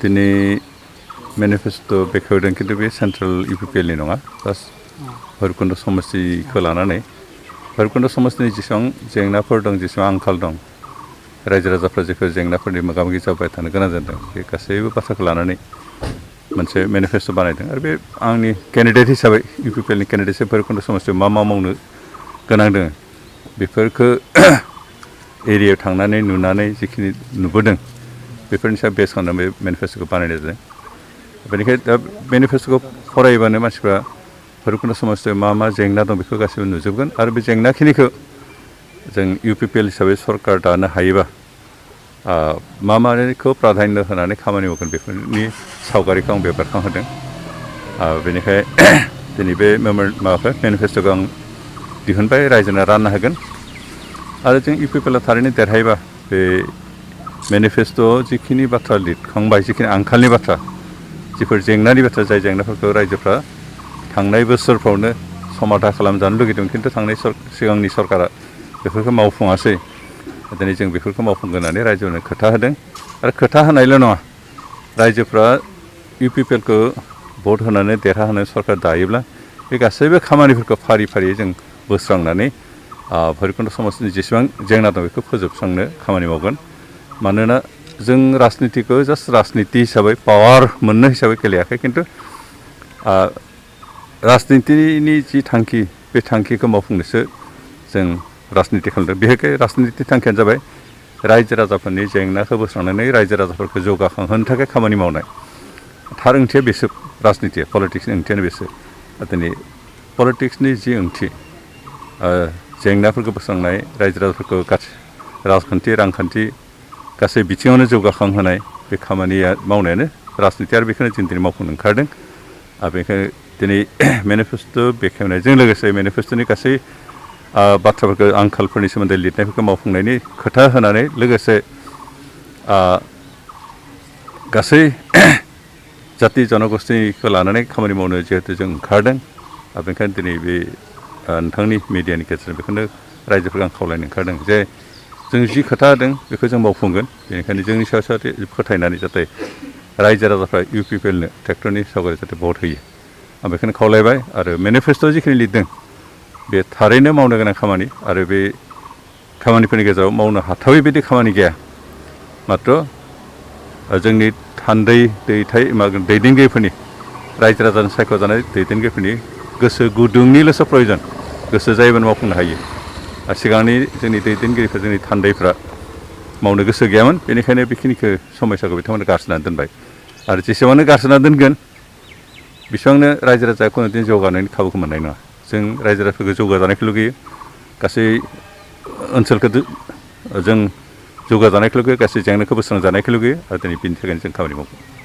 दिनै मेनिफेस्टो बेखेवदों खिन्थु बे सेन्ट्रेल इउपिपिएलनि नङा जास्ट भैरबकुन्द समस्तिखौ लानानै भैरबकुन्द समस्तिनि जेसेबां जेंनाफोर दं जेसेबां आंखाल दं रायजो राजाफ्रा जेफोर जेंनाफोरनि मोगा मोगि जाबाय थानो गोनां जादों बे गासैबो बाथ्राखौ लानानै मोनसे मेनिफेस्टो बानायदों आरो बे आंनि केन्डिडेट हिसाबै इउपिपिएलनि केन्डिडेट हिसाबै भैरबकुन्द समस्तियाव मा मावनो गोनां दङ बेफोरखौ एरियायाव थांनानै नुनानै जिखिनि नुबोदों बेफोरनि सायाव बेस खालामनानै बे मेनिफेस्टोखौ बानायनाय जादों बेनिखायनो दा मेनिफेस्टोखौ फरायोबानो मानसिफ्रा भैरबकुन्द समस्तियाव मा जेंना दं बेखौ गासैबो नुजोबगोन आरो बे जेंनाखिनिखौ जों इउपिपिएल हिसाबै सरकार दानो हायोबा माखौ प्राधान्य होनानै खामानि मावगोन बेफोरनि सावगारिखौ आं बेरखांहोदों बेनिखायनो दिनै बे माबाखौ मेनिफेस्टोखौ आं दिहुनबाय रायजोनो राननो होगोन आरो जों इउपिपिएलआ थारैनो देरहायोबा बे मेनिफेस्टोआव जिखिनि बाथ्रा लिरखांबाय जिखिनि आंखालनि बाथ्रा जिफोर जेंनानि बाथ्रा जाय जेंनाफोरखौ रायजोफ्रा थांनाय बोसोरफ्रावनो समाधान खालामजानो लुगैदों खिन्थु थांनाय सिगांनि सरकारा बेफोरखौ मावफुङासै दिनै जों बेफोरखौ मावफुंगोन होननानै रायजोनो खोथा होदों आरो खोथा होनायल' नङा रायजोफ्रा इउपिपिएलखौ भट होनानै देरहाहोनो सरकार दायोब्ला बे गासैबो खामानिफोरखौ फारि फारियै जों बोस्रांनानै भैरबकुन्द समस्तिनि जेसेबां जेंना दं बेखौ फोजोबस्रांनो खामानि मावगोन मानोना जों राजनितिखौ जास्ट राजनिति हिसाबै पावार मोननो हिसाबै गेलेयाखै खिन्थु राजनितिनि जि थांखि बे थांखिखौ मावफुंनोसो जों राजनिति खालामदों बेहाय राजनिति थांखियानो जाबाय रायजो राजाफोरनि जेंनाखौ बोस्रांनानै रायजो राजाफोरखौ जौगाखांहोनो थाखाय खामानि मावनाय थार ओंथिया बेसो राजनितिया पलिटिक्सनि ओंथियानो बेसो दिनै पलिटिक्सनि जि ओंथि जेंनाफोरखौ बोस्रांनाय रायजो राजाफोरखौ राजखान्थि रांखान्थि गासै बिथिङावनो जौगाखांहोनाय बे खामानिया मावनायानो राजनिति आरो बेखौनो जों दिनै मावफुंनो ओंखारदों आरो बेखायनो दिनै मेनिफेस्टो बेखेवनायजों लोगोसे मेनिफेस्टोनि गासै बाथ्राफोरखौ आंखालफोरनि सोमोन्दै लिरनायफोरखौ मावफुंनायनि खोथा होनानै लोगोसे गासै जाति जनगोष्ठीखौ लानानै खामानि मावनो जिहेतु जों ओंखारदों आरो बेनिखायनो दिनै बे नोंथांनि मिडियानि गेजेरजों बेखौनो रायजोफोरखौ आं खावलायनो ओंखारदों जे जों जि खोथा होदों बेखौ जों मावफुंगोन बेनिखायनो जोंनि सायाव फोथायनानै जाहाथे रायजो राजाफ्रा इउपिपिएलनो ट्रेक्टरनि सावगारि जाहाथे भट होयो आं बेखौनो खावलायबाय आरो मेनिफेस्टोआव जिखिनि लिरदों बे थारैनो मावनो गोनां खामानि आरो बे खामानिफोरनि गेजेराव मावनो हाथावै बायदि खामानि गैया मात्र जोंनि दैदेनगिरिफोरनि रायजो राजानि सायख'जानाय दैदेनगिरिफोरनि गोसो गुदुंनिल'सो प्रयजन गोसो जायोबानो मावफुंनो हायो आरो सिगांनि जोंनि दैदेनगिरिफोर जोंनि थान्दैफ्रा मावनो गोसो गैयामोन बेनिखायनो बेखिनिखौ समयसाखौ बिथांमोना गारसोनानै दोनबाय आरो जेसेबांनो गारसोना दोनगोन बेसेबांनो रायजो राजाया खुनुदिन जौगानायनि खाबुखौ मोननाय नङा जों रायजो राजाफोरखौ जौगाजानायखौ लुगैयो गासै ओनसोलखौ जों जौगाजानायखौ लुगैयो गासै जेंनाखौ बोस्रांजानायखौ लुगैयो आरो दिनै बेनि थाखायनो जों खामानि मावगोन